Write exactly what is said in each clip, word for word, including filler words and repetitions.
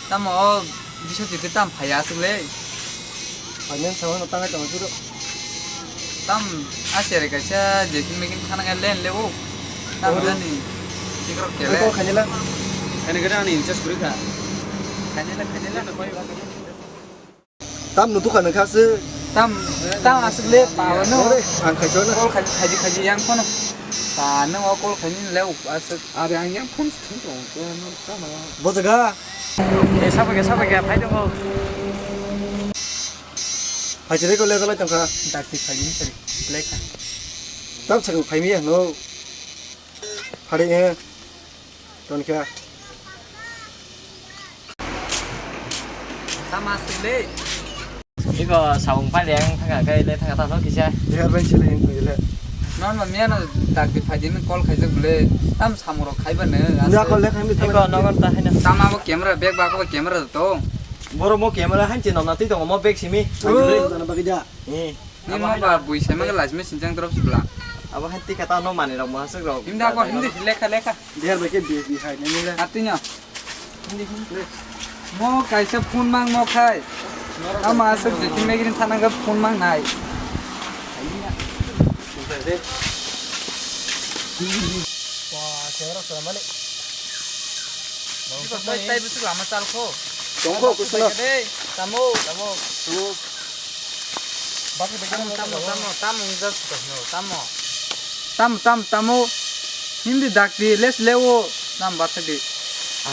Tamo o bisa titi tam phai aswk le. Phainani samano tangai tong suru. Tam asere kaisa jekin mekin khana ngai len le o. Tam jani. Tikrok kele. Ko khainela. Khaina gada ani incas kuri kha. Khainela, khainela. Tam nutukha nokha se. Tam, tam aswk le pa no. Ang khaisona. Kol khaji khaji yang kono. Pa no kol khaini le aswk. Are ang yang phone thung tong. Bo jaga. Eh, sabo ke, sabo ke, phai tongo. Hai, chiri ko le jalai tongkha. Dakti phai ni sari, lekha. Tam sakni phai mi no. Hari eh. Ton kya. Tam aswk le. Iko sabung pali ang thangka kai le thangka tano kisa. Deher bai sile yang koi le. Non ma miano dakti phai din call khaijak bole. Tam samung rok khaiba ne. Ya call le khaimi. Iko nongon ta haino. Tam abo camera bag ba ko camera to. Boro mo camera han che nona twi tongo mo bag simi. Jana bagida. Eh. Ni mo ba bui sai ma lajme sinjang drop sibla. Abo han tika ta no mani rok mo hasuk rok. Imda ko hindi lekha lekha. Deher bai ke bi bi hai ne le. Atinya. Mo kaisa phone mang mo khai. Tamo aswk jekin mekin thana khe phone mang nai. Wah, camera sala mani. Taibo swk lama chal kho. Tongkho kusuna. Tamo, tamo. Tamo, tamo, tamo, tamo, just no, tamo. Tamo, tamo, tamo. Hindi dakti, les lewo, nam bathadi.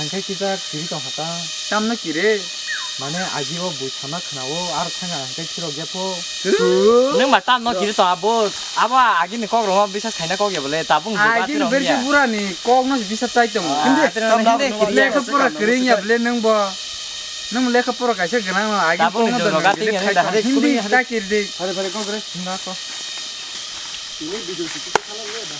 Ang khe kisa kiri tong hata. Tamno kire? Mane agi o bui sama khna o, ar thanga ang khe kiro gepo. Nung ba tamno kiri tong abo, abo agi ni kok rong bisas khaina kok ya bole, tabung buka. Agi ni berse bura ni kok no bisas chai tong. Hindi, hindi, hindi, lekha pora kring ya bole nung bo. Nung lekha pora kaisa gwnang no agi tabuk ni jora gati ya, hindi, hindi, hindi. Hare, hare, kok re. Nako. Ini video sisi khala le da.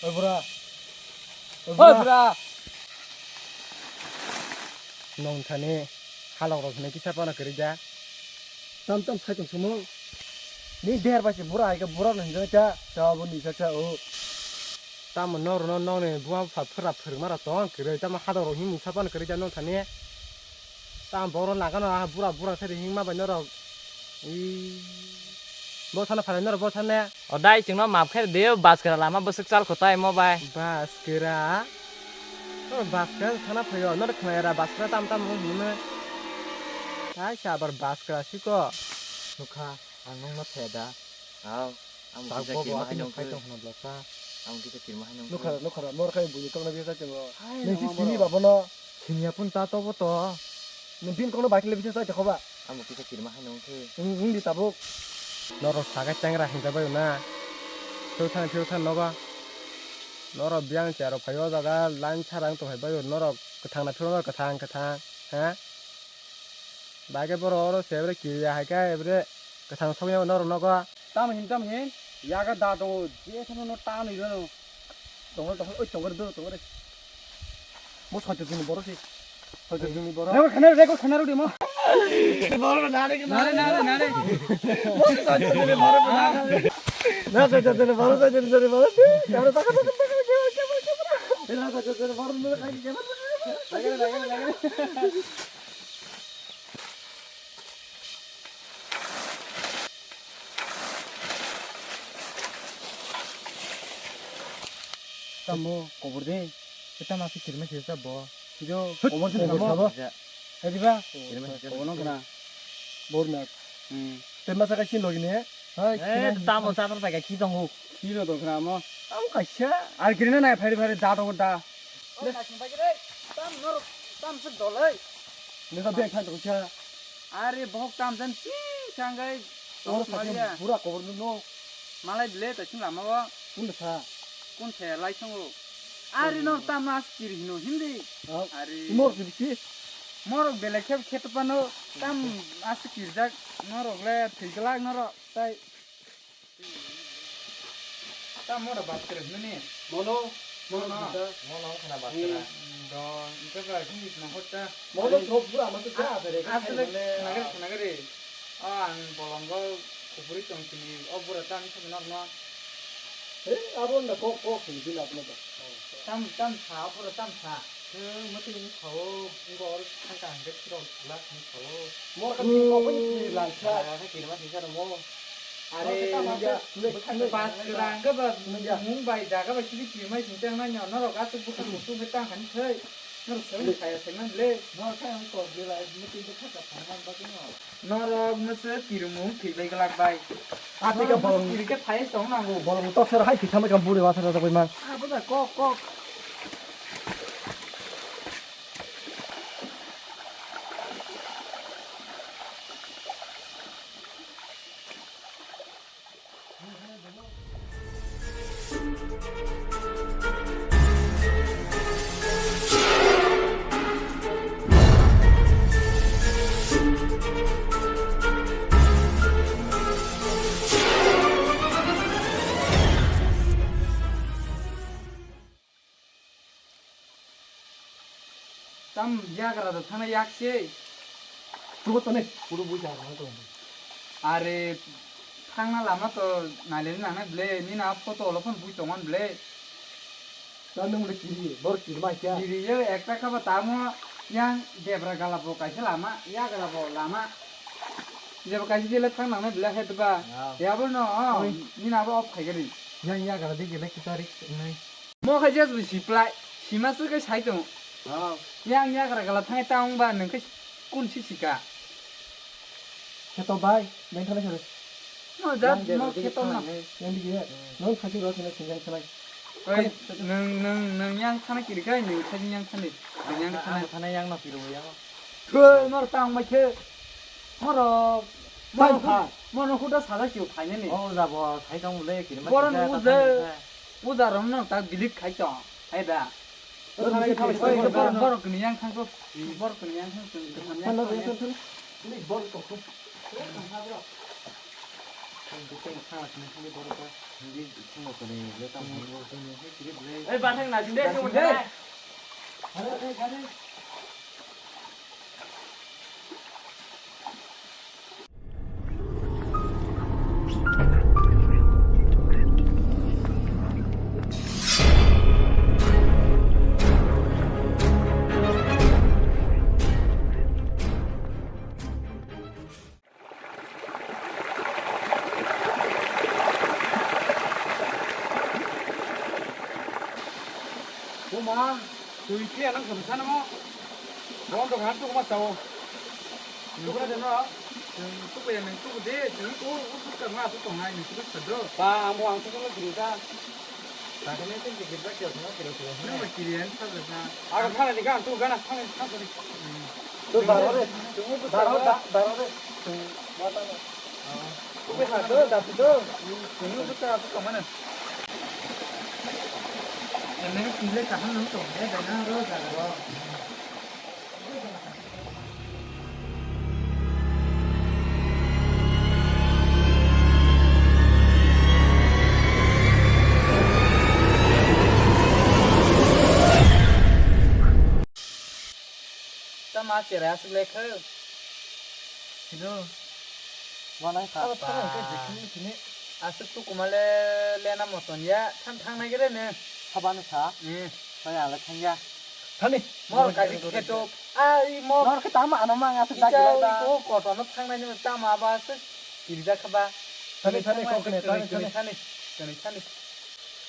Oi bura. Oi bura. Nong thani halok rok hinwi kisa phano kwrwi da. Tam tam sai tong sumo. Ni der bai se bura hai khe bura no hinjak cha cha bo ni cha cha o. Tamo noro no nokni buma bupha phwrwk phwrwkma rok tong kwrwi, tamo hadok rok himwi sapan kwrwi da nokthani. Tamo bohrok nangano ah bura bura se himma bai norok. Ih. Bo thana phalai norok bo thana. O dai chwngno maaf khe de, bus kwra lama bwswk chal kho tai mo bai. Bus kwra? Norok bus kwra thana phaio, norok khnaira bus kwra tam tam wng himma. Kaisa abar bus kwra siko. Nukha, ang nokno thaya da. Aw, ang kisa kirma hai nongkhe. Ang kisa kirma hai nongkhe. Nukha, nukha, mor khai buini kokno bisa chwngo. Nung si sini ba bono. Sini apun ta to bo to. Nung bin kokno bai kle bisa chai tokho ba. Ang kisa kirma hai nongkhe. Nung di tabuk. Norok saga changra hinta bai na. Phil than, phil than nogo. Norok biang charo phaio jaga line sarang to hai bai norok kwthang na phil norok kwthang, kwthang. Ha? Bai khe borok oro se bre kiriya hai khe bre kwthang sogwi norok nogo. Tamo hin, tamo hin. Yaga da tongo, je sono no ta nwi rano. Tongo, tongo, oi, tongo re, do, tongo re. Mo soito juni boro si. Soito juni boro. Rego khana, rego khana rudi mo. Boro na re, na re, na re, na re. Mo soito juni boro na re. Na soito juni boro, soito juni boro. Kamera taka, taka, taka, kamera, kamera, kamera. Na soito juni boro, na kamera, kamera. Lagare, lagare, lagare. Tamo kobor de. Kita masih kirim sih sa bo. Kido kobor sih tamo. Hai diba? Kirim sih. Kobor nang kena. Bor na. Hmm. Te masa ka sin logi ne. Hai. Eh, tamo sa tor ta ka ki dong hu. Kiro dong kena mo. Tamo kaisa. Ar kirina nai phari phari da dong da. Tam nor tam se dolai. Neka bek khai tong cha. Are bohok tam jan ting sangai. Oro sa bura kobor no. Malai bile ta sing lama o. Kun sa. Kun se lai song o. Ari no tam as kir hino hindi. Ah, Ari. Mor kir ki? Morok belai khe khe to pano tam as kirjak norok le thwi glak norok tai. Tam mora bat kre hino ni. Mono, mono Mono. Kita. Mono khana bat kre. Do, ito ka hindi na hota. Mono sob pura mas ka ase re. Asle khana gari, khana gari. Ah, ang bolongo kupuri tong sini. O bura tam sini nok no. Eh, abo na kok kok sini din apno to. Tam, tam sa, o bura tam sa. Mati ni sao, ngo or thangka hangke phiro lak ni sao. Mor ka ni kok ni lal sa. Lal sa kiri ma sisa mo. Are, Mor ka ta ma ya, sa, pas kerang ka ba, Mung bai jaga ba kiri kiri ma sisa na nyo, norok asuk buka mutu betang han thai. Norok sering kaya sengan le. Mor ka ang kok ni lal, mati ni kaka pangan ba kino. Norok mese kirumung thwi bai glak bai. Atika bolong kiri ke phai song nango. Bolong tok sero hai thwi thamai kam buri wathara jagoi mang. Abo da kok kok. Tam yagra da thana yak se. Tubo tane, puro bui jagra to. Are thangna lama to naileni nangnai ble, nini a photo olo phone bui tongon ble. Ta nung le kiri, bor kiri mai kya? Kiri ye ekta kaba tamo yang debra gala bo kaisa lama, yagra bo lama. Jebo kaisa jele thang nangnai ble he deba. Ah. Yabo no, oh, Oi. Nini abo off khai gari. Yang yagra di gele kita rik nai. Mo khe jes bo siplai, sima se khe sai tongo. Oh. Yang yagra gala thangwi ta wng ba nwng khe kun si sika. Kheto bai, neng thana khere. Mo ja, mo kheto no. Yang di gaya, nong khachi ro thana sinjang thana. Oi, nwng, nwng, nwng yang thana kiri khai, nwng khachi yang thani. Nwng yang thana. Ang thana yang no kiri yang. Thoi, mor tang mai khe. Moro, moro, moro huda sala kiu phainani. Oh, jabo, sai tong le kiri ma. Boron uja, uja rom no ta delete khai tong, hai da. Oi, borok, borok ni yang thang ko, borok ni yang thang ko. Ei, bathang na jinde, jinde. Buma, twi phiya nang khamsa namo. Bon dok han tukma sao. Tukra de no. Chwng tukya nang tuku de, chwng ko utuk ka ma tu tongnai nang tuku sado. Ba, amo ang tuku ma guru ta. Ba, kene tin ke gibra kya thana kiro kiro. Nang ba kiriyan sa da. Aga thana de gan tu gana thana thana. Tu baro re. Baro da, baro re. Bata na. Kupe sa do, da tu do. Kuyu tu ta tu kamana. Ene kile kaham nang to, ne da na ro da ro. Tama cherai aswk le khe. Hello. Wanai kha. Abo thang khe jekhini sini. Aswk tu kumale lena moton ya. Thang thang nai gere ne. Habano sa. Eh. Saya ala thang ya. Thani. Mor kali kheto. Ai mor. Mor khe tama ano mang aswk dak gila da. Ko koto no thang nai tama aba aswk. Kirja khaba. Thani, thani, kok kene, thani, thani. Thani, thani.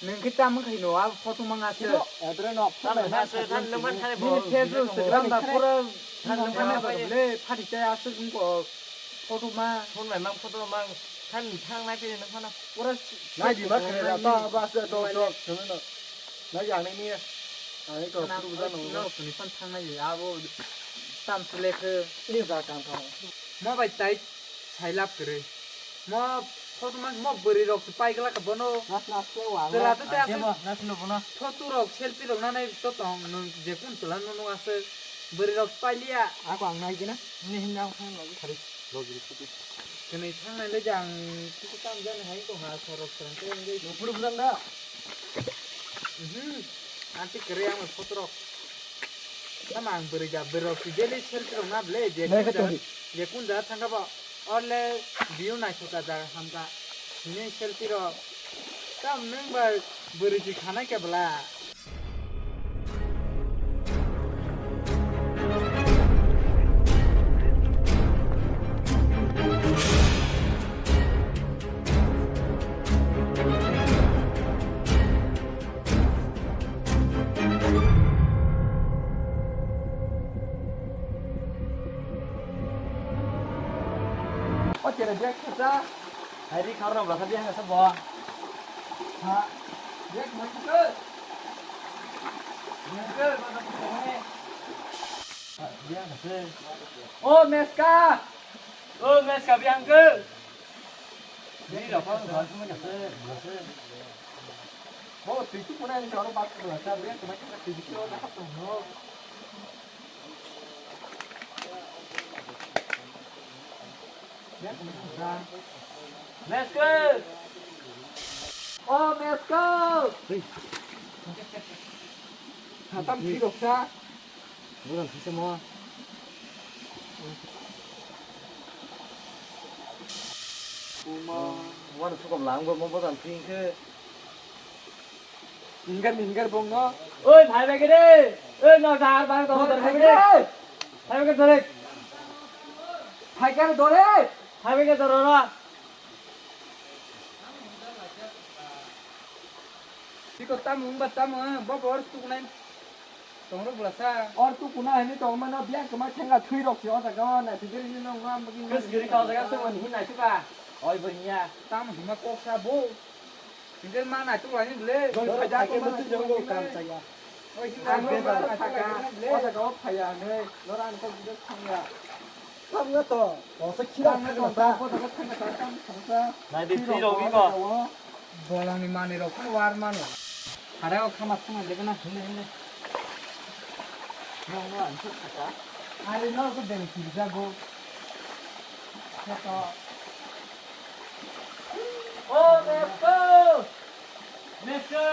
Nwng khe tamo khai no, abo photo mang aswk. Adre no, phano na se than nwng man thani bo. Nini Facebook, Instagram ba pura than nwng man thani bo le, phari chaya aswk wngko photo ma. Phone bai mang photo mang than thang nai phai nwng phano. Pura nai di ma khe ra ta ba se to to. Nai yang ni ni. Ai ko photo ba no. No suni phone thang nai abo tam se le khe. Ni ba kang kang. Mo bai tai sai lap kre. Mo Photo man mo bwrwi rok se pai glak bono. Nas nas khe wa. Chwla to te aswk. Nas no bono. Photo rok selfie rok nanai to tong nwng je kun chwla no no aswk. Bwrwi rok se pai liya. Ako ang nai gina. Ni hin nang khang lagi. Khari. Logi photo. Kwnwi thangnai le jang kisa tam jani hai tong ha sorok sorok te ngai. Nopuru bulang da. Mhm. Anti kere ang photo rok. Tamo ang bwrwi ja bwrwi rok si daily selfie rok na ble je kun jaga thangka ba orle view naithok ka jaga hamka hini selfie rok. Tam nwng ba bwrwi si khanai ke bwla. O chere bag kasa. Hai ri kharo bla sa bag kasa bo. Ha. Bag mai kasa. Bag kasa. Bag kasa. O meska. O meska bag kasa. Bag kasa. Bo twi tu kuna ni choro bak kasa. Bag kasa twi tu na hap no. Mesko! O Mesko! Satam thwi rok sa. Bukan thwi sa mo. Wano sukom lang bo mo bukan thwi khe. Hingar hingar bong no. Oi, phai bai kere. Oi, no dar bar to dar phai kere. Phai bai kere. Phai kere dore. Phai bai kere dore na. Tiko tam ung ba tam ung, bo bor tu kunai. Tongro bla sa. Or tu kuna hini tong mano biang kema thenga thui rok si o jaga na tigir ni no ngam bagi. Kes giri ka o jaga se wani hinai suka. Oi bo hiya. Tam hima kok sa bo. Tingkel ma naituk laini bwle. Dol phaida ko ma naituk laini bwle. Kam chaya. Oi, hinna ang no bebak ma naituk laini bwle. O jaga o phaya hinwi. Nora ang kok bidok thangya. Thangya to. O se khira thangya to. Ko jaga thangya to, tam thangsa. Nai de, twi rok biko. Bolongni manwi rok phano war mano. Hara o khama thangna de gana hinde hinde. No, no, ang thangsa. Ari no ko deng kirja go. Kheto. O Mesko! Mesko!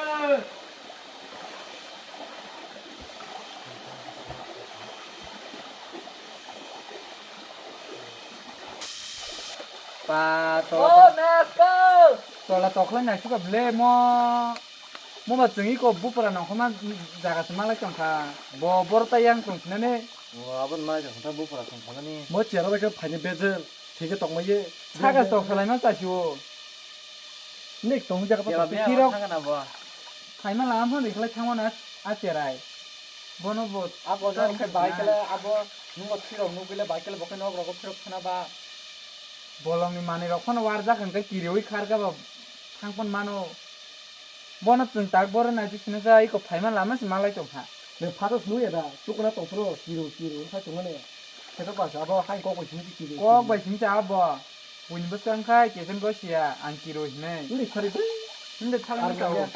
Pa, tola O to-, Mesko! Tola toklai naisika ble mo. Mo ba chwngwi ko bupra nongkhorma jaga se malai tongkha. Bo boro tai yang tong sinane. O, aboni malai tongkha bupra tongkha nani. Mo chera bai khe phaini bejel. Thike tongma ye. Saga tok salai ma chasi o. Nek tong jaga pa Jeba tok. Bia Thirok thangana bo. Phaima lama phone rikhlai thangmano a cherai. Bono bo. Abo no khe bai kele abo nungo thirok nugile bai kele bo khe nok rogo phirok khana ba. Bolongni manwi rok phano warjak hwnkhe kiriwi kharkha ba thangphon mano. Bono chwng tak boro naijik sino sa iko phaima lama se malai tongkha. Nung phato swnwi ya da, chukuna tongphuru kiro kiro wngkha chwngmani. Kheto basa abo hai kok bai simi kiro. Kok bai simi cha abo. Buini bwskang khai kesen gosiya ang kiro hinai. Nini khari bai. Nini thang ni kao.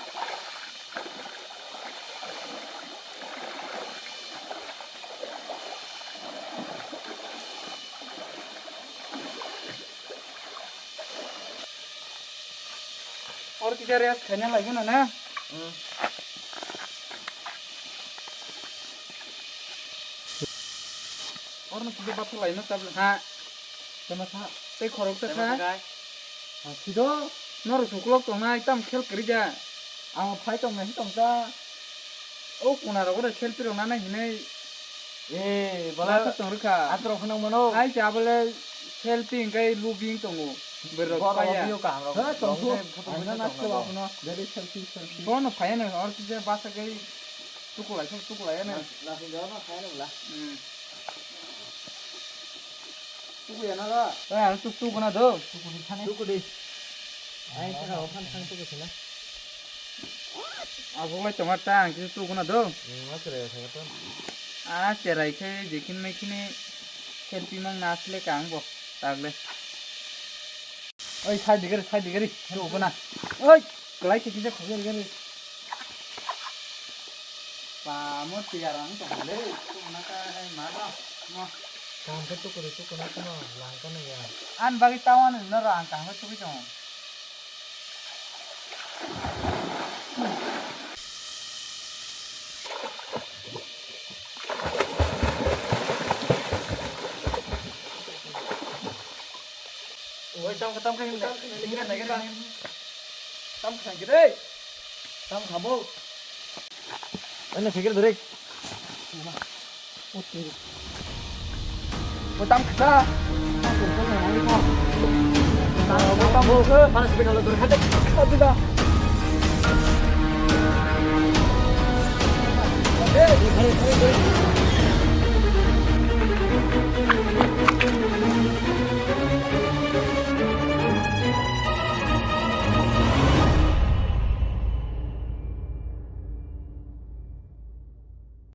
Oro kisa rest khaina lai gana na? Hmm. Oro no kisa bathok lai no chap ha. Tama tha. Tei khorok ta kha. Tama kha. Ha, thido. Noro suklok tongnai tam khel kwrwi ja. Ang phai tong nai tong ta. O kuna rogo de selfie rok nana hinai. Eh, bala. Nasa tong rwkha. Atrok phano mano. Hai se abole selfie hingkai lubing tongo. Berok boro paya. Video kaham rok. Ha, tong tong tu. Photo ang na photo nas tong ke tong. Wak no. Jadi selfie, selfie. Bono phaya no, or kisa basa kai tukulai, tukulai no. Nas, nas jawab no phaya no bla. Hmm. Tuku ya na ga? Eh, ang tuk tuk na do. Tuku di sana. Tuku di. Ai, kira opan sang tuku sana. Abo lai tongma ta ang kisa tuk na do. Hmm, ma kira ya sana to. Ah, cherai khe jekin mai kini selfie mang nasle kang bo tagle. Oi, side digari, side digari. Hero gana. Oi, kelai se kisa khogel gari. Ba, mo tiyar ang tong le. Tu mana ka hai maro. Mo. Kaham khe tukuri tukuna tamo langkano ya. An bagwi tawan no ra ang kaham khe tukui tongo. Oi, tam kha, tam kha, tam kha, tam kha, tam kha, tam kha, tam kha, tam kha, bo. Ano, cycle direct. O tam kha. Tam kha. Mana speed holo dur khate. Aduh dah. Eh,